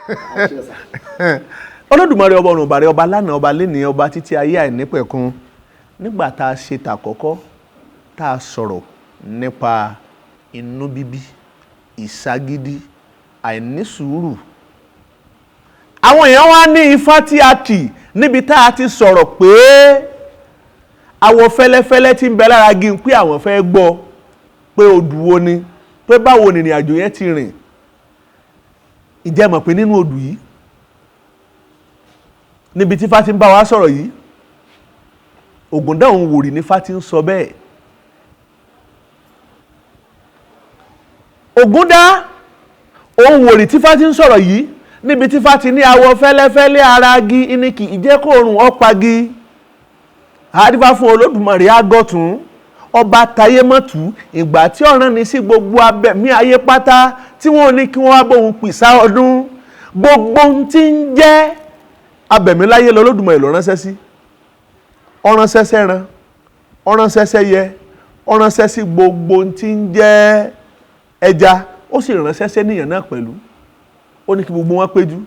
Àṣẹ sà. Olódùmarè ọba ọ̀run ọ̀bàrẹ̀ ọba lánàá ọba lénìí ọba títí ayé àìnípẹ̀kun. Nígbà tá a ṣe tàkọ́kọ́ tá a sọ̀rọ̀ nípa inú bíbí, ìságídí, àìnísùúrù, àwọn èèyàn wá ní ifá tí a kì níbi tá a ti sọ̀rọ̀ pé àwọ̀ fẹ́lẹ́fẹ́lẹ́ tí ń bẹ lára igi pé àwọn fẹ́ gbọ́ pé odù wo ni, pé báwo ni ìrìn àjò yẹn ti rìn. Ǹjẹ́ mọ̀ pé nínú odù yìí níbi tí Ifá ti ń bá wa sọ̀rọ̀ yìí, Ògúndá òun wòrì ní Ifá ti ń sọ bẹ́ẹ̀. Ògúndá òun wòrì tí Ifá ti ń sọ̀rọ̀ yìí níbi tí Ifá ti ní awọ fẹ́lẹ́fẹ́lẹ́ ara igi ní kì í jẹ́ kóòrùn ọ̀pagi. Àdìbá fún Olódùmarè àgọ̀tún ọba tayémọ̀tù ìgbà tí ọ̀ràn ní sí gbogbo abẹ̀mí ayé pátá tí wọ́n ní kí wọ́n wá bóun pìsà ọdún. Gbogbo ohun tí ń jẹ́ abẹ̀mí láyé lọ Olódùmarè ló ránṣẹ́ sí. Ọ̀ránṣẹ́ sẹ́ran, ọ̀ránṣẹ́ sẹ́yẹ, ọ̀ránṣẹ́ sí gbogbo ohun tí ń jẹ́ ẹja, ó sì ránṣẹ́ sẹ́nìyàn náà pẹ̀lú. Ó ní kí gbogbo wọn péjú,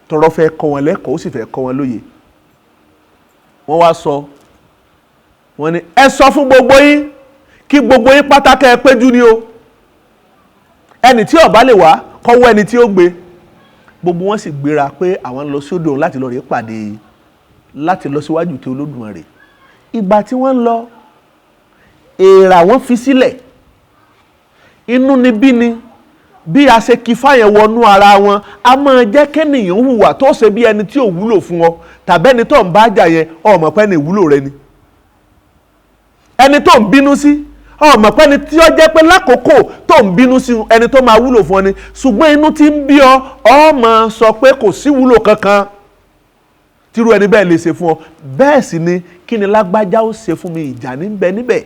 tọrọ fẹ́ kọ́ wọn lẹ́kọ̀ọ́, ó sì fẹ́ kọ́ wọn lóye. Wọ́n wá sọ, wọ́n ní ẹ sọ fún gbogbo yín kí gbogbo yín pátá kẹ́ ẹ péjú ni o. Ẹni tí ó bá lè wá kọ́wọ́ ẹni tí ó gbé. Gbogbo wọn sì gbéra pé àwọn ń lọ sódò láti lọ rèé pàdé, láti lọ síwájú tí Olódùmarè. Ìgbà tí wọ́n ń lọ, èèrà wọ́n fi sílẹ̀. Inú ni bí ni bí a ṣe kí fáyẹn wọnú ara wọn, a máa jẹ́ kẹ́nìyàn hùwà tó ṣe bí ẹni tí ò wúlò fún ọ, tàbí ẹni tó ń bá jà yẹn ọmọ pẹ́ ni ìwúlò rẹ ni. Ẹni tó ń bínú sí ọmọ pẹ́ ni tí ó jẹ́ pé lákòókò tó ń bínú sí ẹni tó máa wúlò fún ọ ni, ṣùgbọ́n inú tí ń bí ọ, ọ máa sọ pé kò sí wúlò kankan tírú ẹni bẹ́ẹ̀ lè ṣe fún ọ. Bẹ́ẹ̀ sì ni kí ni lágbájá ó ṣe fún mi, ìjà ní bẹ níbẹ̀.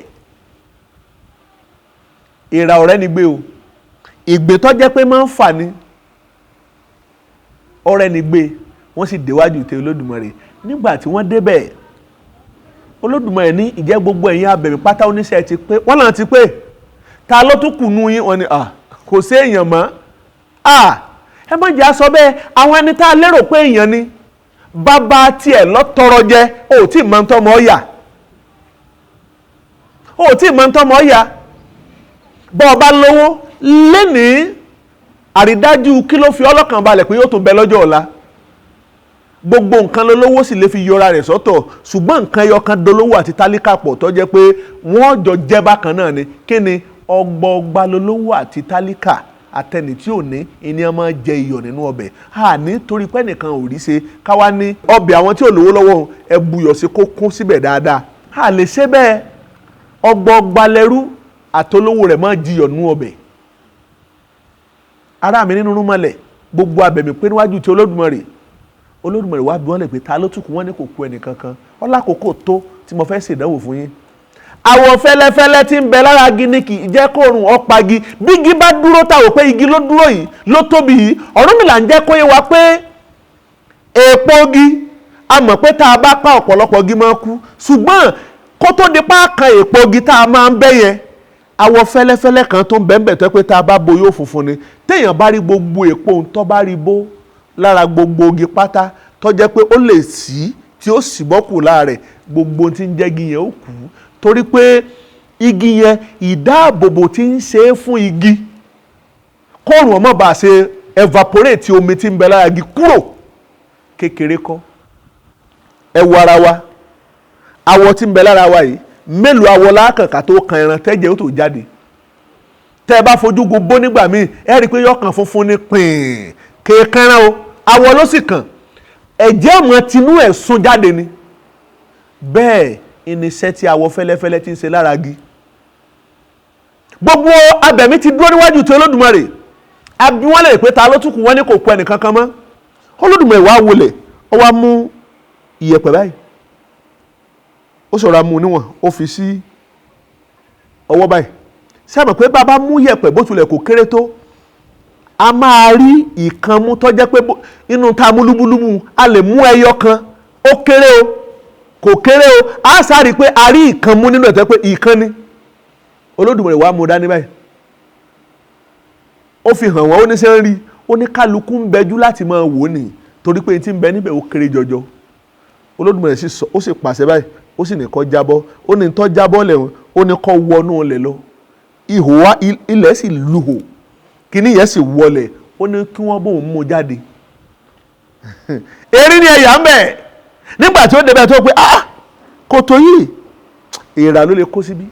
Ìrà ọ̀rẹ́ ni gbé o, ìgbé tó jẹ́ pé máa ń fà ni ọ̀rẹ́ ni gbé. Wọ́n sì déwájú tẹ Olódùmarè. Nígbà tí wọ́n débẹ̀, Olódùmarè ní ìjẹ́ gbogbo ẹ̀yin abẹ̀mí pátá oníṣẹ́ ti pé, wọ́n náà ti pé, ta ló tún kù nú yín? Wọ́n ní kò sí èèyàn mọ́. Ẹ má jẹ́ àsọ bẹ́ẹ̀, àwọn ẹni tá a lérò pé èèyàn ni bàbá tiẹ̀ lọ́tọrọ jẹ, ó tí ì mọ tọ́mọ ọ̀yà, ó tí ì mọ tọ́mọ ọ̀yà. Bọ́ ọ bá lówó lénìí, àrídájú kí ló fi ọlọ́kàn balẹ̀ pé yóò tún bẹ lọ́jọ́ ọ̀la. Gbogbo nǹkan lolówó sì lè fi yọra rẹ̀ sọ́tọ̀, ṣùgbọ́n nǹkan ẹyọ kan dolówó àti tálíkà pọ̀ tó jẹ́ pé wọ́n jọ jẹ́ bákan náà ni. Kí ni ọgbọọgba lolówó àti tálíkà àtẹni tí ò ní ìní ọmọ jẹ iyọ̀ nínú ọbẹ̀. A ní torí pé nìkan ò rí ṣe káwá ní ọbẹ̀ àwọn tí ò lówó lọ́wọ́ ẹ buyọ̀ sí kó kún síbẹ̀ dáadáa. A lè ṣe bẹ́ẹ̀. Ọgbọọgba lẹ́rú àtolówó rẹ̀ máa jiyọ̀ nínú ọbẹ̀. Ará mi nínú rúmọlẹ̀, gbogbo abẹ̀mí pé níwájú tí Olódùmarè. Olódùmarè wá bí wọ́n lè pé ta ló tún kù, wọ́n ní kò kú ẹnì kankan. Ọlákòókò tó tí mo fẹ́ ṣèdánwò fún yín. Àwọ̀ fẹ́lẹ́fẹ́lẹ́ tí ń bẹ lára igi ní kì í jẹ́ kóòrùn ọ̀pagi. Bí igi bá dúró ta ò pé igi ló dúró yìí ló tóbi yìí, Ọ̀rúnmìlà ń jẹ́ kó yé wa pé èèpo igi, a mọ̀ pé tá a bá pa ọ̀pọ̀lọpọ̀ igi máa kú, ṣùgbọ́n kó tó di pa kan èèpo igi tá a máa ń bẹ́ yẹn, àwọ̀ fẹ́lẹ́fẹ́lẹ́ kan tó ń bẹ ń bẹ̀ tó pé tá a bá bo yóò funfun ni. Téèyàn bá rí gbogbo èèpo ń tọ́ bá rí bó lára gbogbo igi pátá tó jẹ́ pé ó lè sí tí ó sì bọ́ kù lára rẹ̀, gbogbo tí ń jẹ́ igi yẹn ó kú. Torí pé igi yẹn ìdáàbòbò tí ń ṣe é fún igi kóòrùn ọmọ bá ṣe evaporate omi tí ń bẹ lára igi kúrò kékeré kọ́. Ẹ wo ara wa, awọ tí ń bẹ lára wa yìí, mélòó awọ lákànkà tó kan ẹran tẹ́jẹ̀ ó tó jáde. Tẹ́ ẹ bá fojú gun bó nígbà míì, ẹ rí i pé yọkàn funfun ní pín kéèkánrán o, awọ ló sì kàn, ẹ̀jẹ̀ ọmọ tinú ẹ̀ sun jáde ni. Bẹ́ẹ̀ irinṣẹ́ tí awọ fẹ́lẹ́fẹ́lẹ́ ti ń ṣe lára igi. Gbogbo abẹ̀mí ti dúró níwájú tí Olódùmarè. Àbí wọ́n lè pé ta ló tún kù, wọ́n ní kò kú ẹnì kankan mọ́. Olódùmarè wá wọlé, ó wá mú ìyẹ̀pẹ̀ báyìí, ó sọ̀rọ̀ amú níwọ̀n, ó fi sí ọwọ́ báyìí. Ṣé àmọ̀ pé bàbá mú yẹ̀pẹ̀ bó tilẹ̀ kò kéré tó, a máa rí ìkan mú tó jẹ́ pé inú ta mú lúbúlúbú, a lè mú ẹyọ kan, ó kéré o kò kéré o, a sáré pé a rí ìkan mú nínú ẹ̀ tó jẹ́ pé ìkan ni. Olódùmarè wá mú dání báyìí, ó fi hàn wọ́n, ó ní ṣe ń rí, Ó ní kálukú ń bẹjú láti máa wò ní, torí pé tí ń bẹ níbẹ̀ ó kéré jọjọ. Olódùmarè sì sọ, ó sì pàṣẹ báyìí, ó sì ní kó jábọ́. Ó ní tó jábọ́ lẹ́hìn, ó ní kó wọnú ilẹ̀ lọ. Ihò wa ilẹ̀ sì luhò, kíní yẹn sì wọlẹ̀. Ó ní kí wọ́n bóun mú jáde. Erin ni ẹ̀yà ń bẹ̀. Nígbà tí ó débẹ̀ tó pé ah, kòtò yìí èèrà ló lè kó síbí.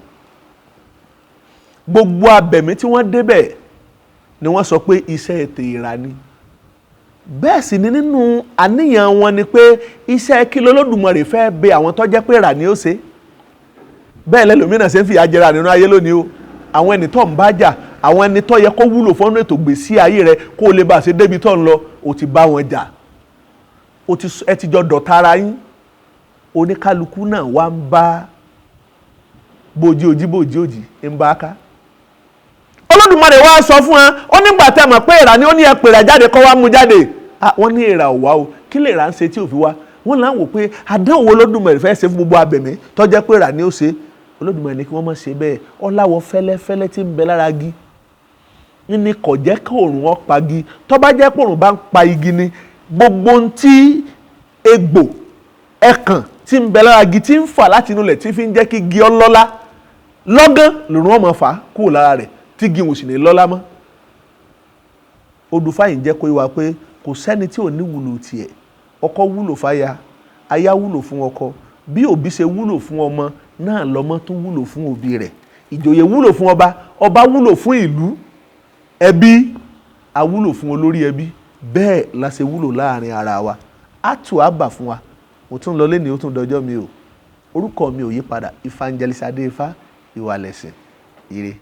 Gbogbo abẹ̀mí tí wọ́n débẹ̀ ni wọ́n sọ pé iṣẹ́ ètò èèrà ni. Bẹ́ẹ̀ sì ni nínú àníyàn wọn ni pé iṣẹ́ kí lOlódùmarè fẹ́ bẹ àwọn tó jẹ́ pé èèrà ni ó ṣe. Bẹ́ẹ̀ lẹ́lòmíràn ṣe ń fìyà jẹra nínú ayé lónìí o. Àwọn ẹni tó ń bá jà, àwọn ẹni tó yẹ kó wúlò fọ́nú ètò ìgbésí ayé rẹ kó o lè bá a ṣe débi tó ń lọ, o ti bá wọn jà, o ti ẹ ti jọ dọ̀tá ara yín. Oníkálukú náà wá ń bá bòjì òjì bòjì òjì ń bá ká. Olódùmarè wá sọ fún ẹ, ó nígbà tẹ́ mọ̀ pé èèrà ni, ó ní ẹ pèrè jáde kó wá mú jáde. Wọ́n ní èèrà ò wá o. Kí lè rà ń ṣe tí ò fi wá? Wọ́n là ń wò pé àdánwò Olódùmarè fẹ́ ṣe fún gbogbo abẹ̀mí tó jẹ́ pé èèrà ni ó ṣe. Olódùmarè ní kí wọ́n má ṣe bẹ́ẹ̀. Ọláwọ̀ fẹ́lẹ́fẹ́lẹ́ tí ń bẹ lára igi ní kò jẹ́ kí òòrùn ó pa igi. Tó bá jẹ́ pé òòrùn bá ń pa igi ni, gbogbo ohun tí egbò ẹ̀kàn tí ń bẹ lára igi tí ń fà láti inú ilẹ̀ tí fi ń jẹ́ kí igi ọlọ́lá lọ́gán lòrùn ọmọ fà kúrò lára rẹ̀, tí igi ò sì ní lọ́lá mọ́. Odù fáyìn jẹ́ kó yé wa pé kò sẹ́ni tí ò ní wúlò tiẹ̀. Ọkọ wúlò fáya, aya wúlò fún ọkọ. Bí òbí ṣe wúlò fún ọmọ náà lọ́mọ tó wúlò fún òbí rẹ̀. Ìjòyè wúlò fún ọba, ọba wúlò fún ìlú, ẹbí a wúlò fún olórí ẹbí. Bẹ́ẹ̀ la ṣe wúlò láàrin ara wa. Á tù á bà fún wa. Mo tún lọ léni, ó tún dọjọ́ mi o. Orúkọ mi ò yí padà, Evangelist Adéifá, Ìwàlẹ̀sìn. Ire.